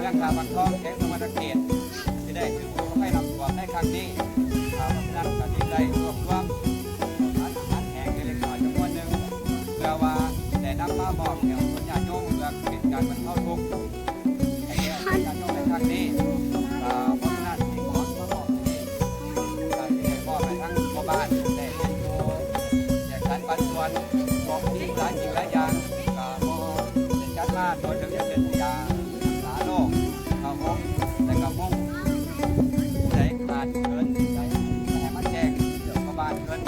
ທາງທ່າບັນທອງ ແຂວງສະຫວັນນະເຂດ ທີ່ໄດ້ຖືກອຸທົກໄພນ້ຳຖ້ວມໃນຄັ້ງນີ້. ເພາະສະນັ້ນກໍຈຶ່ງໄດ້ລວບລວມເອົາສານອາຫານແຫ້ງເລັກນ້ອຍຈຳນວນໜຶ່ງ ເພື່ອວ່າໄດ້ນຳມາມອບໃຫ້ອອກຕົນຍາດໂຍມ ເພື່ອເປັນການບັນເທົາທຸກໃຫ້ແກ່ອອກຕົນຍາດໂຍມໃນຄັ້ງນີ້. ເພາະສະນັ້ນ ຂໍມາມອບທີ່ນີ້ ກໍຊິໄດ້ມອບໃຫ້ທາງພໍ່ບ້ານໄດ້ເປັນຜູ້ແຈກສັນປັນສ່ວນ ເພາະມີຫຼາຍສິ່ງຫຼາຍຢ່າງ ກໍບໍ່ໄດ້ຈັດມາ ໂດຍສະເພາະເປັນຢາຮັກສາໂລກ ຜ້າຫົ່ມ ແລະກໍມຸ້ງ. ຜູ້ໃດຂາດເຂີນໃດ ໃຫ້ມາແຈ້ງເຈົ້າບ້ານເພິ່ນ.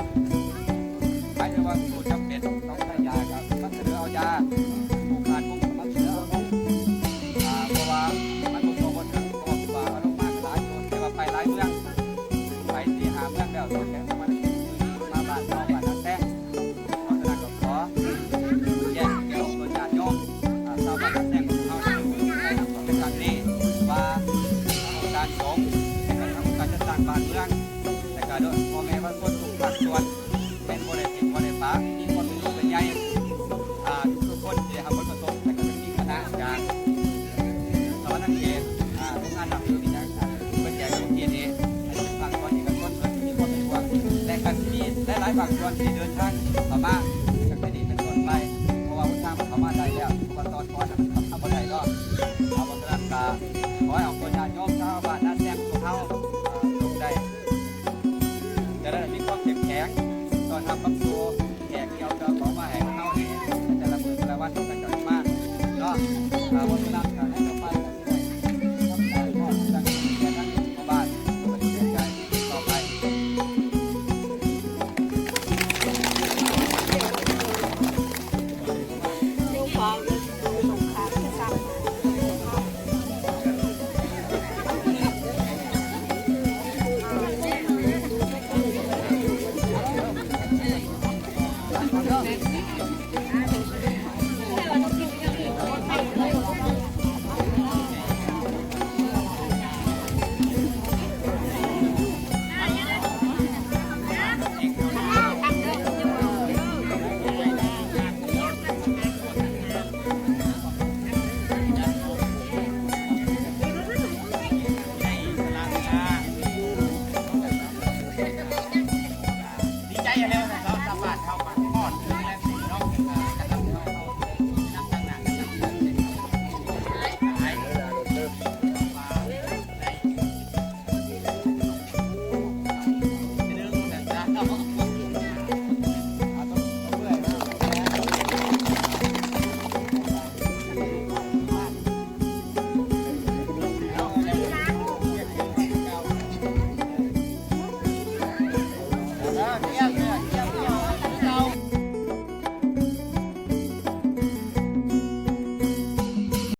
ໝາຍເຖິງວ່າຜູ້ຈຳເປັນຕ້ອງໃຊ້ຢາ ກໍມາສະເໜີເອົາຢາ, ຜູ້ຂາດມຸ້ງກໍມາສະເໜີເອົາມຸ້ງ. ເພາະວ່າມັນບໍ່ທົ່ວບໍ່ເຖິງ ເພາະວ່າເອົາລົງມາກໍຫຼາຍຢູ່ ແຕ່ວ່າໄປຫຼາຍເມືອງ ໄປສີ່ຫ້າເມືອງແລ້ວ ແຕ່ສະຫວັນນະເຂດ ມາບ້ານເຮົາ ບ້ານນາແຊງ. ເພາະສະນັ້ນກໍຂໍແຈ້ງແກ່ອອກຕົນຍາດໂຍມ ອາ ຊາວບ້ານນາແຊງຂອງເຮົາ ໃນມື້ໃນນາມຂອງເປັນຄັ້ງນີ້ ວ່າທາງອົງການສົງ ແລະກໍທາງອົງການຈັດຕັ້ງບ້ານເມືອງ ແລະກໍໂດຍພໍ່ແມ່ປະຊາຊົນທຸກພາກສ່ວນ ແມ່ນບໍ່ໄດ້ຖິ້ມບໍ່ໄດ້ປະ ມີຄວາມເປັນຫ່ວງເປັນໃຍ ອາ ທຸກໆຄົນທີ່ໄດ້ຮັບຜົນກະທົບ ແລະກໍຈະມີຄະນະຈາກສະຫວັນນະເຂດ ອາ ໂຮງງານນ້ຳດື່ມອີ່ຫຍັງ ເພິ່ນແຈກເມື່ອກີ້ນີ້ ໃຫ້ທາງພາກສ່ວນເອກະຊົນເພິ່ນມີຄວາມເປັນຫ່ວງ ແລະກໍຊິມີຫຼາຍໆພາກສ່ວນທີ່ເດີນທາງເຂົ້າມາ ຕັ້ງແຕ່ນີ້ເປັນຕົ້ນໄປ ເພາະວ່າຫົນທາງມັນເຂົ້າມາໄດ້ແລ້ວ ເພາະວ່າຕອນກ່ອນນະມັນເຂົ້າມາບໍ່ໄດ້ເນາະ. ເພາະສະນັ້ນກໍຂໍໃຫ້ອອກຕົນຍາດໂຍມຊາວບ້ານ